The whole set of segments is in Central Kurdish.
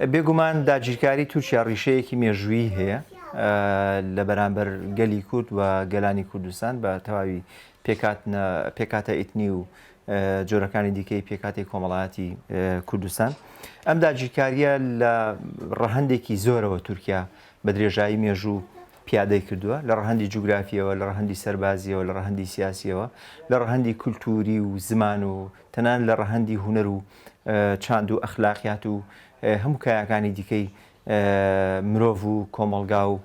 بێگومان داگیرکاری تورکیا ڕیشەیەکی مێژوویی هەیە لە بەرامبەر گەلی کورد و گەلانی کوردستان بە تەواوی پێکهاتە ئیتنی و جۆرەکانی دیکەی پێکهاتەی کۆمەڵایەتی کوردستان. ئەم داگیرکارییە لە ڕەهەندێکی زۆرەوە تورکیا بە درێژایی مێژوو پیادەی کردووە، لە ڕەهەندی جوگرافییەوە، لە ڕەهەندی سەربازییەوە، لە ڕەهەندی سیاسییەوە، لە ڕەهەندی کولتووری و زمان و تەنانەت لە ڕەهەندی هونەر و چاند و ئەخلاقیات و هەموو کایەکانی دیکەی مرۆڤ و کۆمەڵگا و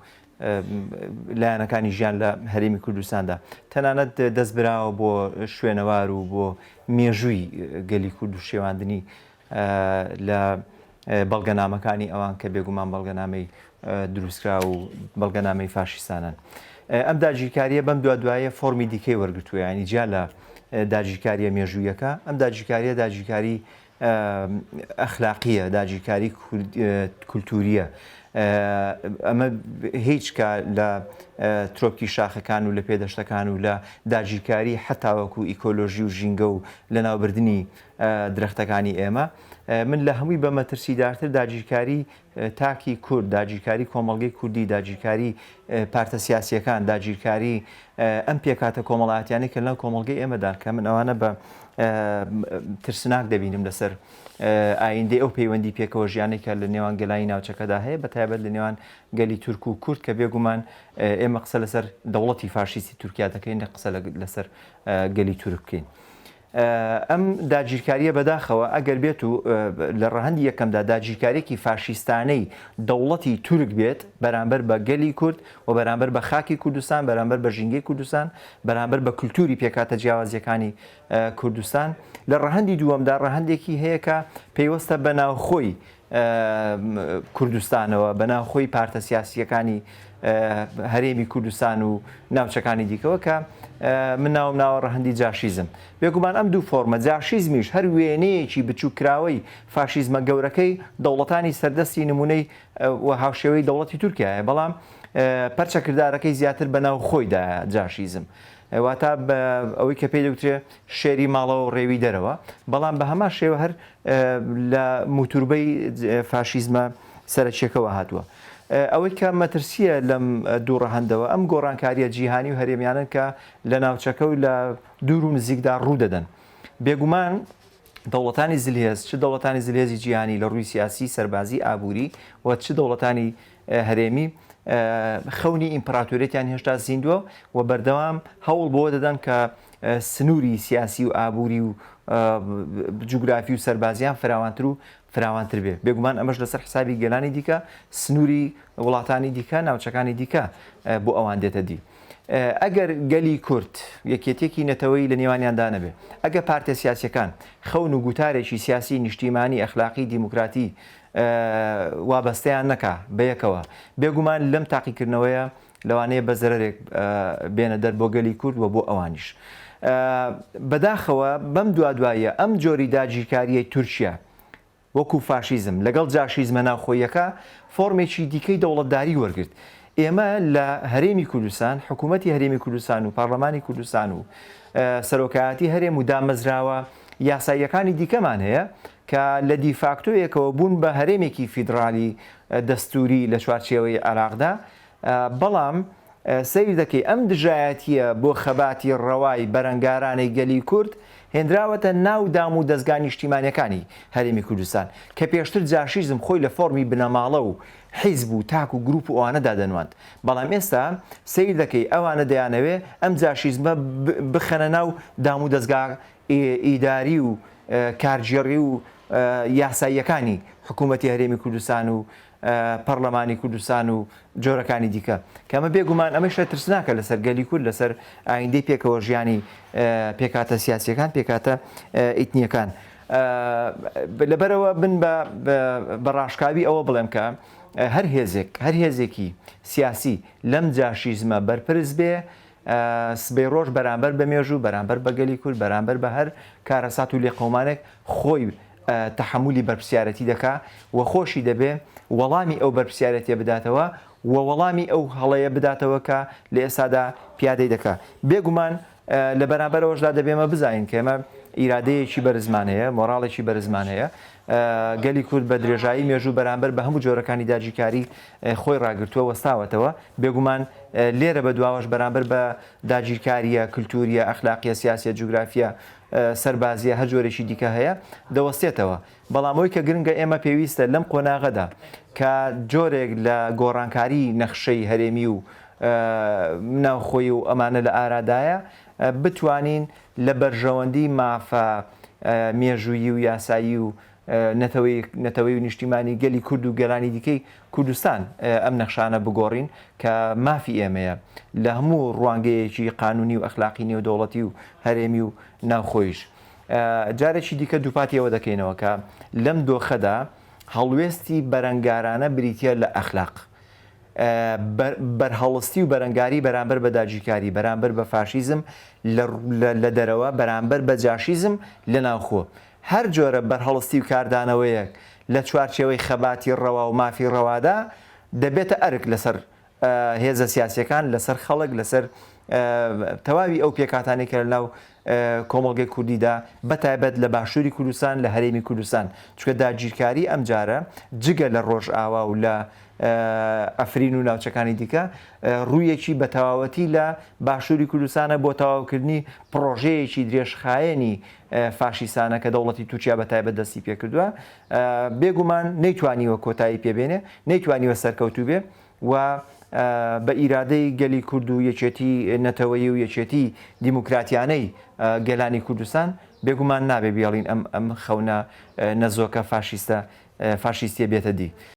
لایەنەکانی ژیان لە هەرێمی کوردستاندا. تەنانەت دەست براوە بۆ شوێنەوار و بۆ مێژووی گەلی کورد و شێواندنی لە بەڵگەنامەکانی ئەوان کە بێگومان بەڵگەنامەی دروستکراو و بەڵگەنامەی فاشیستانن. ئەم داگیرکارییە بەم دوادوایە فۆرمی دیکەی وەرگرتووە، یانی جیا لە داگیرکارییە مێژوویەکە، ئەم داگیرکارییە داگیرکاری ئەخلاقییە، داگیرکاری کولتوورییە. ئەمە هیچ کە لە ترۆپکی شاخەکان و لە پێدەشتەکان و لە داگیرکاری حەتاوەکو ئیکۆلۆژی و ژینگە و لەناوبردنی درەختەکانی ئێمە. من لە هەمووی بە مەترسیدارتر داگیرکاری تاکی کورد، داگیرکاری کۆمەڵگەی کوردی، داگیرکاری پارتە سیاسییەکان، داگیرکاری ئەم پێکهاتە کۆمەڵایەتیانەی کە لەناو کۆمەڵگەی ئێمەدان کە من ئەوانە بە ترسناک دەبینم لەسەر ئایندەی ئەو پەیوەندی پێکەوە ژیانەی کە لە نێوان گەلانی ناوچەکەدا هەیە بە تایبەت لە نێوان گەلی تورک و کورد کە بێگومان ئێمە قسە لەسەر دەوڵەتی فاشیستی تورکیا دەکەین نە قسە لەسەر گەلی تورک بکەین. ئەم داگیرکارییە بەداخەوە ئەگەر بێت و لە ڕەهەندی یەکەمدا داگیرکارییەکی فاشیستانەی دەوڵەتی تورک بێت بەرامبەر بە گەلی کورد و بەرامبەر بە خاکی کوردستان، بەرامبەر بە ژینگەی کوردستان، بەرامبەر بە کولتووری پێکهاتە جیاوازییەکانی کوردستان، لە ڕەهەندی دووەمدا ڕەهەندێکی هەیە کە پەیوەستە بە ناوخۆی کوردستانەوە، بە ناوخۆی پارتە سیاسییەکانی هەرێمی کوردستان و ناوچەکانی دیکەوە کە من ناوم ناوە ڕەهەندی جاشیزم. بێگومان ئەم دوو فۆرمە، جاشیزمیش هەر وێنەیەکی بچووککراوەی فاشیزمە گەورەکەی دەوڵەتانی سەردەستی نموونەی و هاوشێوەی دەوڵەتی تورکیایە، بەڵام پەرچەکردارەکەی زیاتر بە ناوخۆیدایە جاشیزم. واتە ئەوەی کە پێی دەگوترێ شێری ماڵەوە و ڕێوی دەرەوە، بەڵام بە هەمان شێوە هەر لە موتوربەی فاشیزمە سەرەکییەکەوە هاتووە. ئەوەی کە مەترسییە لەم دوو ڕەهەندەوە، ئەم گۆڕانکارییە جیهانی و هەرێمیانەن کە لە ناوچەکە و لە دوور و نزیکدا ڕوو دەدەن. بێگومان دەوڵەتانی زلهێز، چ دەوڵەتانی زلهێزی جیهانی لە ڕووی سیاسی، سەربازی، ئابووری و چ دەوڵەتانی هەرێمی، خەونی ئیمپراتۆریەتیان هێشتا زیندووە و بەردەوام هەوڵ بۆ دەدەن کە سنووری سیاسی و ئابووری و جوگرافی و سەربازیان فراوانتر و فراوانتر بێ. بێگومان ئەمەش لەسەر حسابی گەلانی دیکە، سنووری وڵاتانی دیکە، ناوچەکانی دیکە بۆ ئەوان دێتە دی. ئەگەر گەلی کورد یەکێتیەکی نەتەوەیی لە نێوانیاندا نەبێ، ئەگەر پارتە سیاسیەکان خەون و گوتارێکی سیاسی نیشتیمانی ئەخلاقی دیموکراتی وابەستەیان نەکا بەیەکەوە، بێگومان لەم تاقیکردنەوەیە لەوانەیە بە زەرەرێک بێنە دەر بۆ گەلی کورد و بۆ ئەوانیش. بەداخەوە بەم دوادواییە ئەم جۆری داگیرکارییەی تورکیا وەکو فاشیزم لەگەڵ جاشیزمە ناوخۆییەکە فۆرمێکی دیکەی دەوڵەتداری وەرگرت. ئێمە لە هەرێمی کوردستان، حکوومەتی هەرێمی کوردستان و پارلەمانی کوردستان و سەرۆکایەتی هەرێم و دامەزراوە یاساییەکانی دیکەمان هەیە کە لە دیفاکتۆیەکەوە بوون بە هەرێمێکی فیدرالی دەستووری لە چوارچێوەی عێراقدا، بەڵام سەیر دەکەی ئەم دژایەتییە بۆ خەباتی ڕەوای بەرەنگارانەی گەلی کورد هێنراوەتە ناو دام و دەزگا نیشتیمانیەکانی هەرێمی کوردستان کە پێشتر جاشیزم خۆی لە فۆرمی بنەماڵە و حیزب و تاک و گروپ و ئەوانەدا دەنواند بەڵام ئێستا سەیر دەکەی ئەوانە دەیانەوێ ئەم جاشیزمە بخەنە ناو دام و دەزگا ئیداری و کارگێڕی و یاساییەکانی حکوومەتی هەرێمی کوردستان و پەڕلەمانی کوردستان و جۆرەکانی دیکە کە ئەمە بێگومان ئەمەش ترسناکە لەسەر گەلی کورد لەسەر ئایندەی پێکەوە ژیانی پێکهاتە سیاسیەکان پێکهاتە ئیتنیەکان لەبەرەوە بن بە ڕاشکاوی ئەوە بڵێم کە هەر هێزێک هەر هێزێکی سیاسی لەم جاشیزمە بەرپرس بێ سبەی ڕۆژ بەرامبەر بە مێژوو بەرامبەر بە گەلی کورد بەرامبەر بە هەر کارەسات و لێقەومانێک خۆی تەحەمولی بەرپرسیارەتی دەکا و خۆشی دەبێ وەڵامی ئەو بەرپرسیارەتیە بداتەوە و وەڵامی ئەو هەڵەیە بداتەوە کە لە ئێستادا پیادەی دەکا. بێگومان لە بەرامبەرەوەشدا دەبێ ئێمە بزانین کە ئێمە. ئیرادەیەکی بەرزمان هەیە، مۆراڵێکی بەرزمان هەیە. گەلی کورد بە درێژایی مێژوو بەرامبەر بە هەموو جۆرەکانی داگیرکاری خۆی ڕاگرتووە، وەستاوەتەوە. بێگومان لێرە بە دواوەش بەرامبەر بە داگیرکارییە کلتورییە، ئەخلاقییە، سیاسییە، جوگرافییە، سەربازییە هەر جۆرێکی دیکە هەیە، دەوەستێتەوە. بەڵام ئەوەی کە گرنگە ئێمە پێویستە لەم قۆناغەدا کە جۆرێک لە گۆڕانکاری نەخشەی هەرێمی و ناوخۆی و ئەمانە لە ئارادایە بتوانین لە بەرژەوەندی مافە مێژوویی و یاسایی و نەتەوەی و نیشتیمانی گەلی کورد و گەلانی دیکەی کوردستان ئەم نەخشانە بگۆڕین کە مافی ئێمەیە لە هەموو ڕوانگەیەکی قانونی و ئەخلاقی نێودەوڵەتی و هەرێمی و ناوخۆیش. جارێکی دیکە دووپاتی ئەوە دەکەینەوە کە لەم دۆخەدا هەڵوێستی بەرەنگارانە بریتییە لە ئەخلاق. بەرهەڵستی و بەرەنگاری بەرامبەر بە داگیرکاری، بەرامبەر بە فاشیزم لە دەرەوە، بەرامبەر بە جاشیزم لە ناوخۆ. هەر جۆرە بەرهەڵستی و کاردانەوەیەک لە چوارچێوەی خەباتی ڕەوا و مافی ڕەوادا دەبێتە ئەرک لەسەر هێزە سیاسیەکان، لەسەر خەڵک، لەسەر تەواوی ئەو پێکهاتانەی کە لەناو کۆمەڵگەی کوردیدا بەتایبەت لە باشووری کوردستان لە هەرێمی کوردستان چونکە داگیرکاری ئەمجارە جگە لە ڕۆژئاوا و لە عەفرین و ناوچەکانی دیکە ڕوویەکی بە تەواوەتی لە باشووری کوردستانە بۆ تەواوکردنی پڕۆژەیەکی درێژخایەنی فاشیسانە کە دەوڵەتی تورکیا بە تایبەت دەستی پێکردووە بێگومان نەیتوانیوە کۆتایی پێبێنێ نەیتوانیوە سەرکەوتوو بێ و بە ئیرادەی گەلی کورد و یەکێتی نەتەوەیی و یەکێتی دیموکراتیانەی گەلانی کوردستان بێگومان نابێ بێڵین ئەم ئەم خەونە نەزۆکە فاشیستە فاشیستیە بێتە دی.